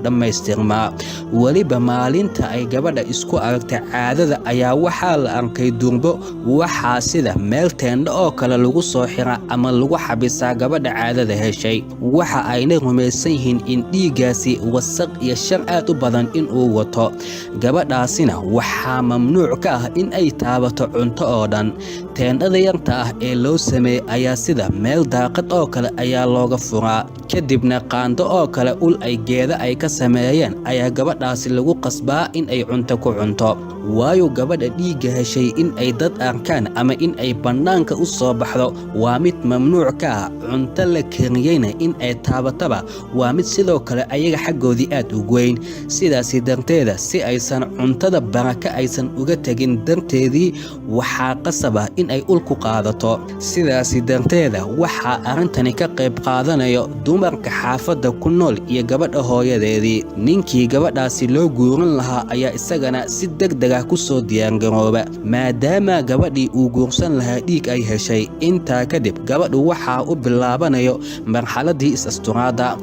dhammaystirmaa. Weliba maalinta ay gabadha isku aragta caadada ayaa waxaa la arkay durbo waxaa sida meel teendho oo kale lagu soo xiraa ama lagu xabisaa gabadha caadada heshay. Waxa ayna rumaysan yihiin in dhiiggaasi wasaq iyo shar aad u badan inuu wato. Gabadhaasina waxaa mamnuuc ka ah in ay taabato cunto oo dhan. Teendhada yarta ah ee loo sameeyey ayaa sida meel daaqad oo kale ayaa looga furaa, kadibna qaando oo kale ul ay geeda ay ka sameeyeen ayaa gabadhaasi lagu qasbaa in ay cunto ku cunto, waayo gabadha dhiigga heshay in ay dad arkaan ama in ay bannaanka u soo baxdo waa mid mamnuuc ka ah. Cunto la kariyeyna in ay taabataba waa mid sidoo kale ayaga xaggoodii aad u weyn. Sidaasi darteeda, si aysan cuntada baraka aysan uga tegin darteedii, waxaa qasab ah in ay ul ku qaadato. Sidaasi darteeda, waxaa arrintani ka qayb qaadanayo dumarka xaafadda ku nool iyo gabadha hooyadeedii. Ninkii gabadhaasi loo guurin lahaa ayaa isagana si deg deg ah ku soo diyaargarooba, maadaama gabadhii uu guursan lahaa dhiig ay heshay. Intaa kadib gabadhu waxaa u bilaabanayo marxaladii is-asturaadda.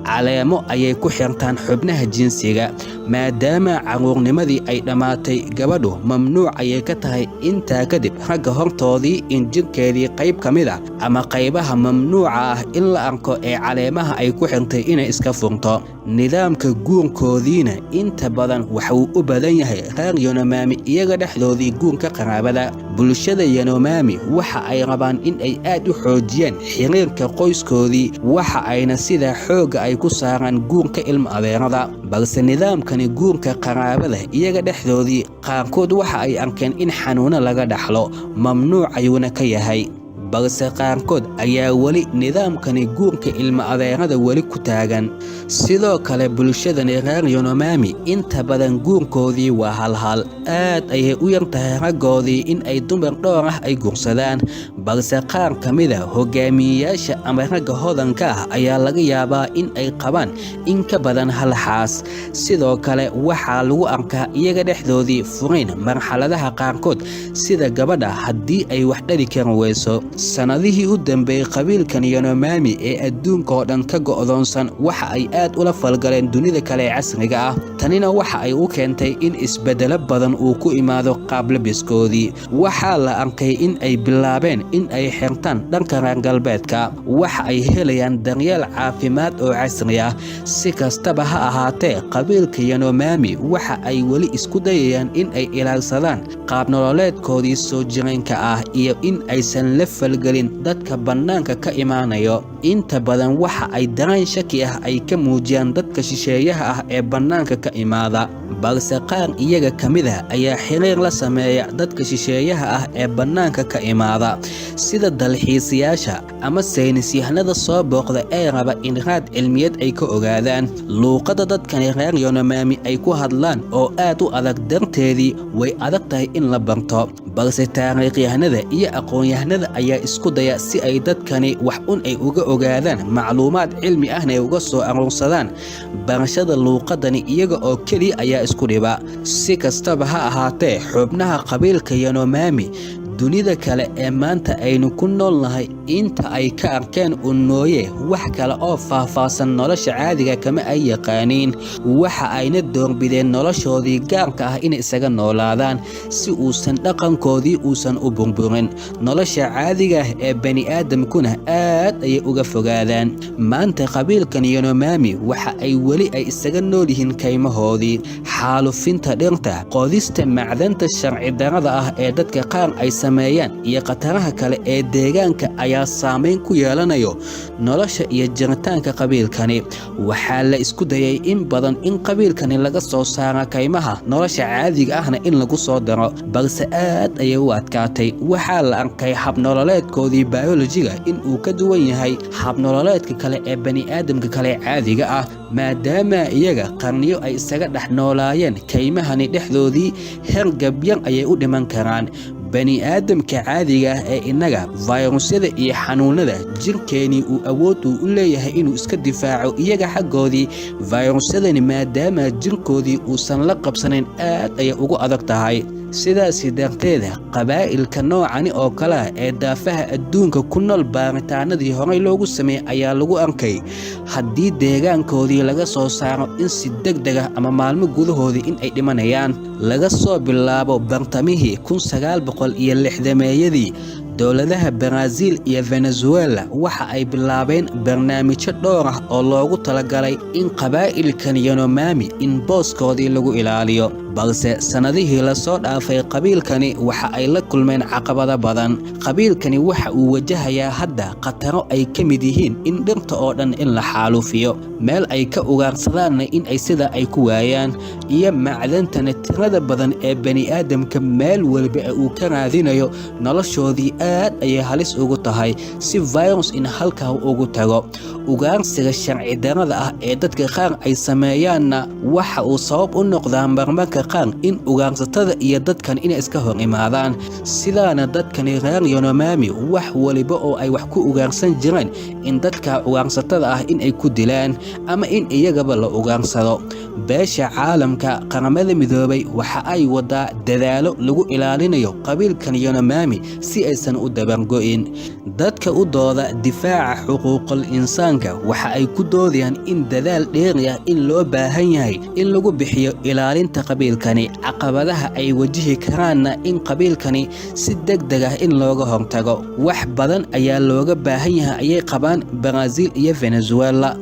Caleemo ayay ku xirtaan xubnaha jinsiga. Maadaama carruurnimadii ay dhammaatay, gabadhu mamnuuc ayay ka tahay intaa kadib ragga hortoodii in jirkeedii qayb ka mid ah ama qaybaha mamnuuca ah in la arko ee caleemaha ay ku xirtay inay iska furto. Nidaamka guurkoodiina inta badan waxuu u badan yahay reer Yanomami iyaga dhexdoodii guurka qaraabada. Bulshada Yanomami waxa ay rabaan in ay aad u xoojiyaan xiriirka qoyskoodii, waxa ayna sidaa xoogga ay ku saaraan guurka ilmo adeerada. Balse nidaamkani guurka qaraabada iyaga dhexdoodii qaarkood waxa ay arkeen in xanuuno laga dhaxlo, mamnuuc ayuuna ka yahay. Balse qaarkood ayaa weli nidaamkani guurka ilmo adeerada weli ku taagan. Sidoo kale bulshadani reer Yanomami inta badan guurkoodii waa halhal. Aad ayay u yar tahay raggoodii in ay dumar dhowr ah ay guursadaan. Balse qaar ka mida hogaamiyeyaasha ama ragga hodanka ah ayaa laga yaabaa in ay qabaan in ka badan hal xaas. Sidoo kale waxaa lagu arkaa iyaga dhexdoodii furiin marxaladaha qaarkood, sida gabadha haddii ay wax dhali kari weyso. Sannadihii u dambeeyey, qabiilkan Yanomami ee adduunka oo dhan ka go'doonsan waxa ay aad ula falgaleen dunida kale ee casriga ah. Tanina waxa ay u keentay in isbeddelo badan uu ku imaado qaablabiskoodii. Waxaa la arkay in ay bilaabeen in ay xirtaan dhanka reer galbeedka. Waxa ay helayaan daryeel caafimaad oo casri ah. Si kastaba ha ahaatee, qabiilka Yanomami waxa ay weli isku dayayaan in ay ilaalsadaan qaab nololeedkoodii soo jireenka ah iyo in aysan la falgelin dadka bannaanka ka imaanayo. Inta badan waxa ay dareen shaki ah ay ka muujiyaan dadka shisheeyaha ah ee bannaanka ka imaada. Balse qaar iyaga ka mid ah ayaa xiriir la sameeya dadka shisheeyaha ah ee bannaanka ka imaada, sida dalxiisayaasha ama saynisyahanada soo booqda ee raba in raad cilmiyeed ay ka ogaadaan. Luuqadda dadkani reer Yanomami ay ku hadlaan oo aad u adag darteedii, way adag tahay in la barto. Balse taariikhyahanada iyo aqoon-yahanada ayaa isku daya si ay dadkani wax un ay uga ogaadaan, macluumaad cilmi ahna ay uga soo aruursadaan. Barashada luuqadani iyaga oo keliya ayaa isku dhiba. Si kastaba ha ahaatee, xubnaha qabiilka Yanomami dunida kale ee maanta aynu ku noolnahay inta ay ka arkeen un mooye, wax kale oo faahfaahsan nolosha caadiga kama ay yaqaaniin. Waxa ayna doorbideen noloshoodii gaarka ah inay isaga noolaadaan si uusan dhaqankoodii uusan u burburin. Nolosha caadiga ah ee bani'aadamkuna aad ayay uga fogaadaan. Maanta qabiilkan Yanomami waxa ay weli ay isaga nool yihiin kaymahoodii. Xaalufinta dhirta, qodista macdanta sharci darada ah ee dadka qaar ay sameeyaan iyo khataraha kale ee deegaanka ayaa saameyn ku yeelanayo nolosha iyo jiritaanka qabiilkani. Waxaa la isku dayay in badan in qabiilkani laga soo saaro kaymaha, nolosha caadiga ahna in lagu soo daro, balse aad ayay u adkaatay. Waxaa la arkay habnololeedkoodii biolojiga in uu ka duwan yahay habnololeedka kale ee bani'aadamka kale caadiga ah, maadaama iyaga qarniyo ay isaga dhex noolaayeen kaymahani dhexdoodii. Hergabyar ayay u dhiman karaan. Bani'aadamka caadiga ah ee innaga fayrusyada iyo xanuunada jirkeenii uu awood uu u leeyahay inuu iska difaaco, iyaga xaggoodii fayrusyadani maadaama jirkoodii uusan la qabsanayn, aad ayay ugu adag tahay. Sidaasi darteeda, qabaa'ilka noocani oo kale ah ee daafaha adduunka ku nool, baaritaanadii horey loogu sameeyey ayaa lagu arkay haddii deegaankoodii laga soo saaro in si deg deg ah ama maalmo gudahoodii in ay dhimanayaan. Laga soo bilaabo bartamihii 1960-meeyadii, dowladaha Baraaziil iyo Venezuela waxa ay bilaabeen barnaamijyo dhowr ah oo loogu talagalay in qabaa'ilkan Yanomami in booskoodii lagu ilaaliyo. Balse sannadihii lasoo dhaafay, qabiilkani waxa ay la kulmeen caqabado badan. Qabiilkani waxa uu wajahayaa hadda khataro ay ka mid yihiin in dhirta oo dhan in la xaalufiyo, meel ay ka ugaarsadaanna in ay sida ay ku waayaan, iyo macdantana tirada badan ee bani'aadamka meel waliba ee uu ka raadinayo. Noloshoodii aad ayay halis ugu tahay si virus in halkaa ugu tago. Ugaarsiga sharci darada ah ee dadka qaar ay sameeyaanna waxa uu sabab u noqdaa marmarka qaar in ugaarsatada iyo dadkan inay iska hor imaadaan. Sidaana dadkani reer Yanomami wax waliba oo ay wax ku ugaarsan jireen in dadka ugaarsatada ah in ay ku dilaan ama in iyagaba la ugaarsado. Beesha caalamka, Qaramada Midoobay, waxa ay wadaa dadaalo lagu ilaalinayo qabiilkan Yanomami si aysan u dabargo'in. Dadka u dooda difaaca xuquuqul insaanka waxa ay ku doodayaan in dadaal dheeri ah in loo baahan yahay in lagu bixiyo ilaalinta qabiilkani, caqabadaha ay wajihi karaanna in qabiilkani si deg deg ah in looga hortago. Wax badan ayaa looga baahan yahay ayay qabaan Baraaziil iyo Venezuela.